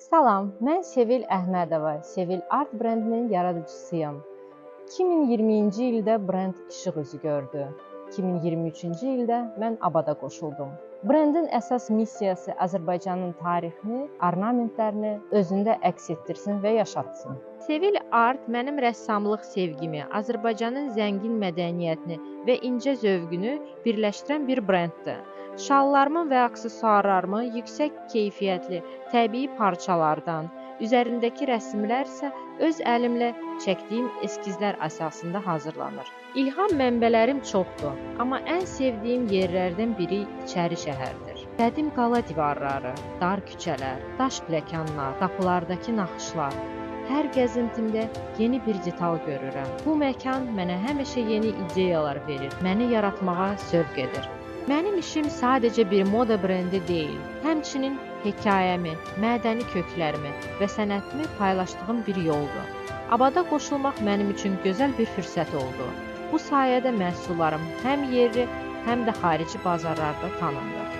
Salam, mən Sevil Əhmədova, Sevil Art brendinin yaradıcısıyam. 2020-ci ildə brend işıq üzü gördü. 2023-cü ildə mən Abada qoşuldum. Brendin əsas missiyası Azərbaycanın tarixini, ornamentlərini özündə əks etdirsin və yaşatsın. Sevil Art mənim rəssamlıq sevgimi, Azərbaycanın zəngin mədəniyyətini və incə zövqünü birləşdirən bir brenddir. Şallarımı və aksesuarlarımı yüksək keyfiyyətli təbii parçalardan, üzərindəki rəsimlər isə öz əlimlə çəkdiyim eskizlər əsasında hazırlanır. İlham mənbələrim çoxdur, amma ən sevdiyim yerlərdən biri İçəri şəhərdir. Qədim qala divarları, dar küçələr, daş pləkanlar, qapılardakı naxışlar. Hər gəzintimdə yeni bir detal görürəm. Bu məkan mənə həmişə yeni ideyalar verir, məni yaratmağa sövq edir. Mənim işim sadəcə bir moda brendi deyil, həmçinin hekayəmi, mədəni köklərimi və sənətimi paylaşdığım bir yoldur. Abada qoşulmaq mənim üçün gözəl bir fürsət oldu. Bu sayədə məhsullarım həm yerli, həm də xarici bazarlarda tanındı.